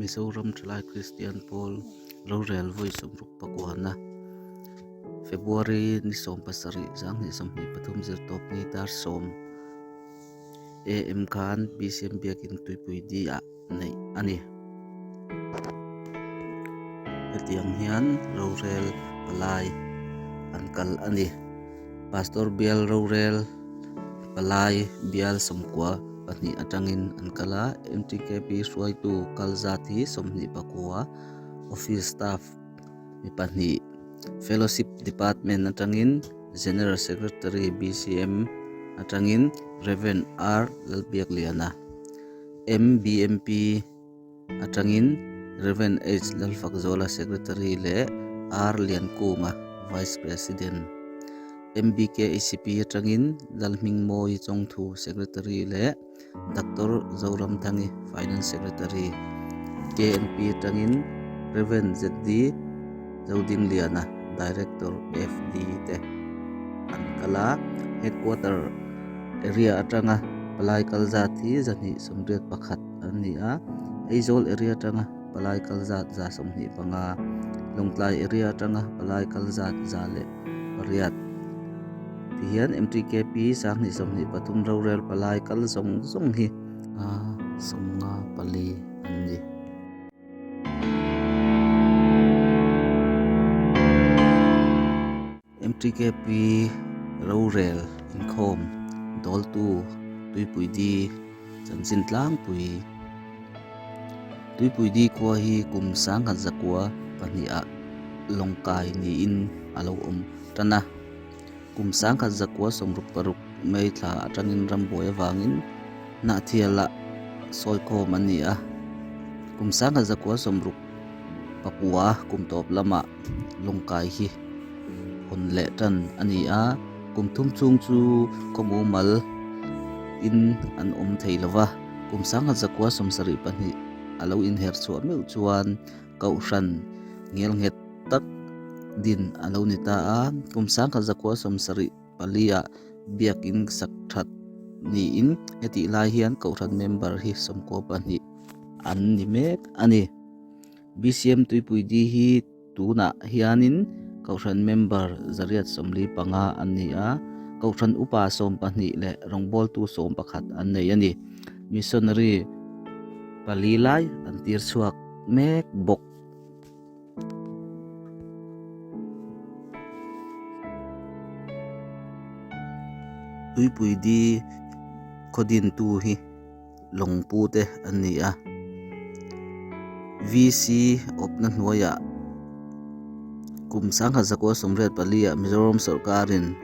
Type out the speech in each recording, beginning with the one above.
Mizoram Thalai Kristian Pawl rorel vawi sawmruk pakuana February ni 17 2023 zirtawp ni dar 10 am khan BCM Biakin Tuipui D ah neih a ni. Hetiang hian rorel palai an kal a ni. Pastor bial rorel palai bial 92 atangin an kal a, MTKP hruaitu kal zat hi 24, office staff mi pahnih, fellowship department atangin General Secretary BCM atangin Rev R Lalbiakliana. MBMP atangin Rev. H. Lalfakzuala Secretary leh R. Liankunga Vice President, MBKHP atangin Lalhmingmawi Chawngthu Secretary leh Doctor Zoramthangi Finance Secretary, KNP atangin Rev. ZD Zodingliana Director FD te an kal a, Headquarter area atanga palai kal zat hi 281 an ni a, Aizawl area atanga palai kal zat 125, Lawngtlai area atanga palai kal zat 108 tihian MTKP 2023 rorel palai kal zawng zawng hi 54 an ni. MTKP rorel inkhawm dawltu Tuipui Di chanchin tlangpui Tuipui Di khua hi kum sangkhat zakua pahniha lawngkai niin a lo awm tan a. Kum sangkhat zakua 66 May thla atangin rambuai avangin Hnahthialah sawikhawm an ni a. Kum sangkhat zakua 69 kum tawp lamah lawngkai hi hawn leh tan a ni a, kum thum chhung chu khaw mumal in an awm thei lo va, kum 1972 a lo inher chhuah meuh chuan kohhran ngelnghet tak din a lo ni ta a, kum 1974 ah biakin sak that niin hetih lai hian kohhran member hi 12 an ni mek a ni. BCM Tuipui Di hi tunah hianin Kohhran member 145 an ni a, Kohhran upa 12 leh rawngbawltu 11 an nei a ni. Missionary pali lai an tir chhuak mek bawk. Tuipui Di khaw dintu hi lawngpu te an ni a VC awpna hnuaiah kum 1984 ah Mizoram sawrkarin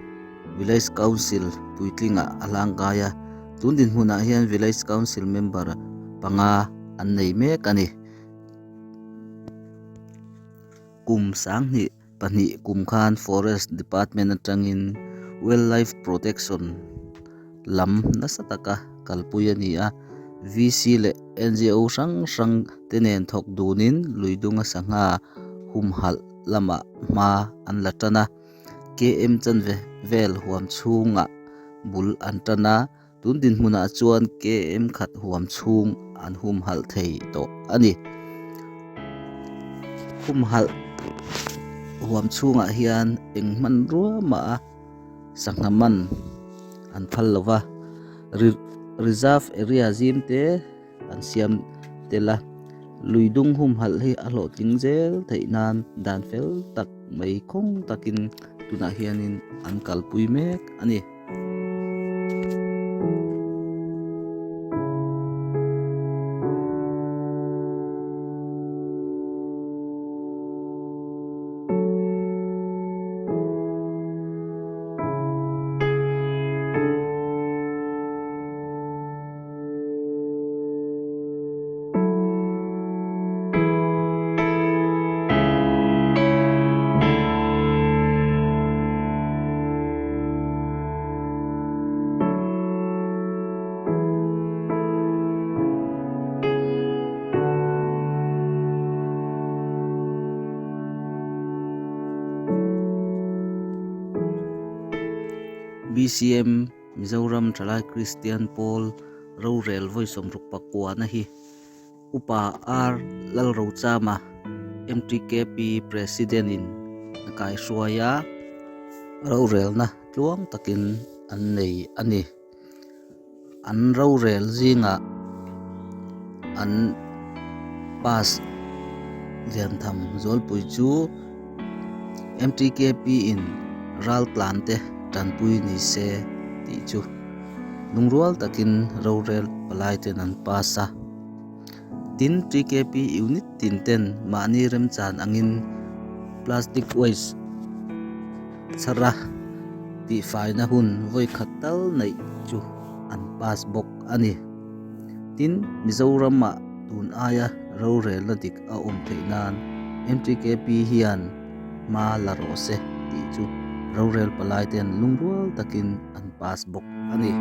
Village Council puitlingah a hlangkai a tun dinhmunah hian Village Council member panga an nei mek a ni. Kum 2002 kum khan Forest Department atangin Wildlife Protection lam nasa taka kalpui a ni a, VC leh NGO hrang hrang te nen thawk dunin luidunga sangha humhalh lamah hma an la tan a, KM chanve vel huam chhungah bul an tan a, Tun dinhmunah chuan KM khat huam chhung an humhalh thei tawh a ni. Humhalh huam chhungah hian eng hmanrua mah a sangha man an phal lo va, reserve area zim te an siam tel a, lui dung humhalh hi a hlawhtling zel theih nan dan fel tak mai khawng takin tunah hianin an kalpui mek a ni. BCM Mizoram Thalai Kristian Pawl rorel vawi 69 na hi Upa R. Lalrochama, MTKP President in a kaihruai a, rorelna tluang takin an nei a ni. An rorel zingah an pass liantham zualpui chu MTKP in raltlan te tanpui ni se tih chu lungrual takin rorel palai ten an pass a. Tin, TKP unit tin ten mahni remchan angin plastic waste chhar a tihfaina hun vawi khat tal neih chu an pass bawk a ni. Tin, Mizoramah tun aia rorelna dik a awm theih nan MTKP hian hma la rawh se tih chu rorel palai ten lungrual takin an pass bawk a ni.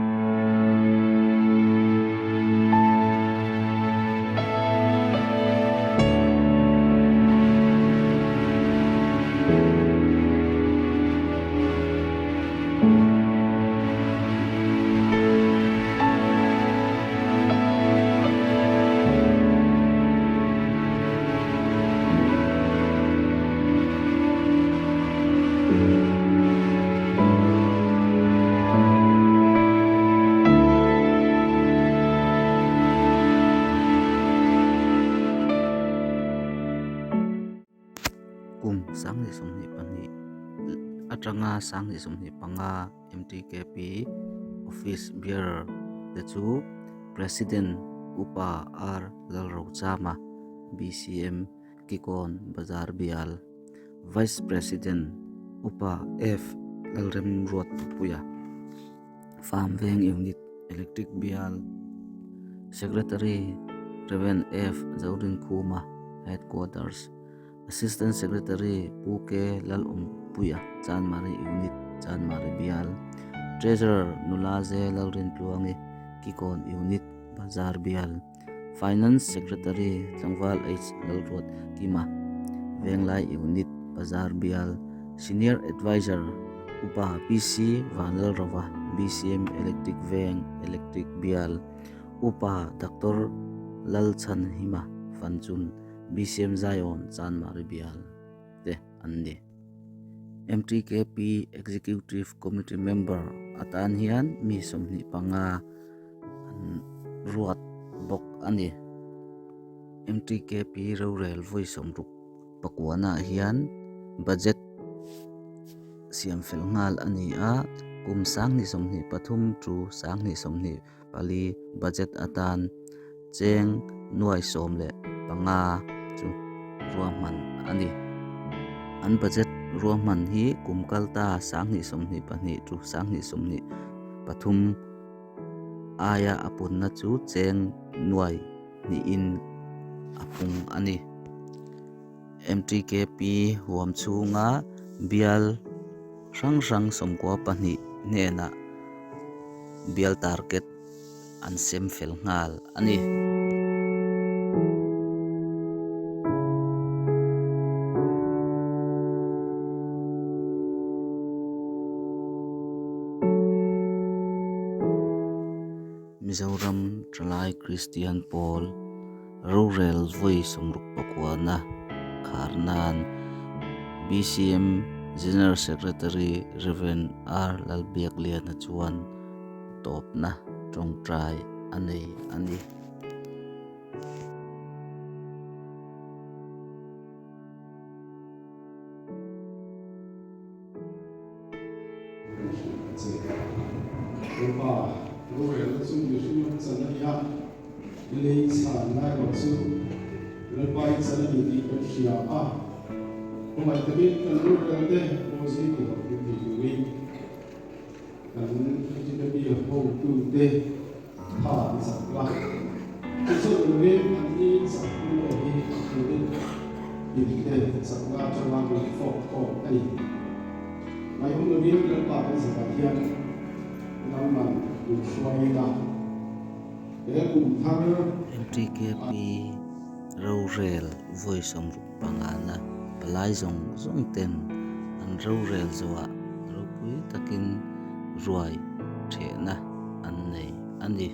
Kum 2022 atanga 2025 MTKP Office Bearer te chu President Upa R Lalrochama, BCM Kikawn Bazar Bial, Vice President Upa F Lalremruatpuia, Farm Veng Unit Electric Bial, Secretary Rev F Zorinkhuma, Headquarters. Assistant Secretary Pu K Lalawmpuia, Chanmari Unit, Chanmari Bial, Treasurer Nula Ze Lalrintluangi, Kikawn Unit, Bazar Bial, Finance Secretary Tlangval H Lalruat Kima, Venglai Unit, Bazar Bial, Senior Adviser Upa PC Vanlalrova, BCM Electric Veng, Electric Bial, Upa Doctor Lalchhanhima Fanchun, BCM Zion Chanmari Bial te an ni. MTKP Executive Committee member atan hian mi 25 an ruat bawk a ni. MTKP rorel vawi 60 pakuanah hian budget siam fel nghal a ni a, kum 2023 to 2024 budget atan cheng nuai 15 chu ruahman a ni. An budget ruahman hi kum kalta 2022 to 2023 aia a punna chu cheng nuai hnihin a pung a ni. MTKP huam chhunga bial hrang hrang 92 hnenah bial target an sem fel nghal a ni. Mizoram Thalai Kristian Pawl rorel vawi 69na khar nan BCM General Secretary Rev R Lalbiakliana chuan tawpna tawngtai a nei a ni. Lalpa, rorelna chu mihring lam chan a ni a, i lei chhan lai rawh chu Lalpa i chan a ni tih kan hria a. Khawngaih takin kan rorel te pawh zing ti hlawh thil ti turin kan MTKP hotute tha ti chak la. Chu chauh lovin an ni chak pawimawh hi unit tinte chakna atanga min fawk khawm a ni. Mai awm lovin Lalpa kan zavah hian nangman min hruai ila, he kum thar MTKP rorel vawi 65na palai zawng zawng ten an rorel zawhah ropui takin ruai thehna an nei a ni.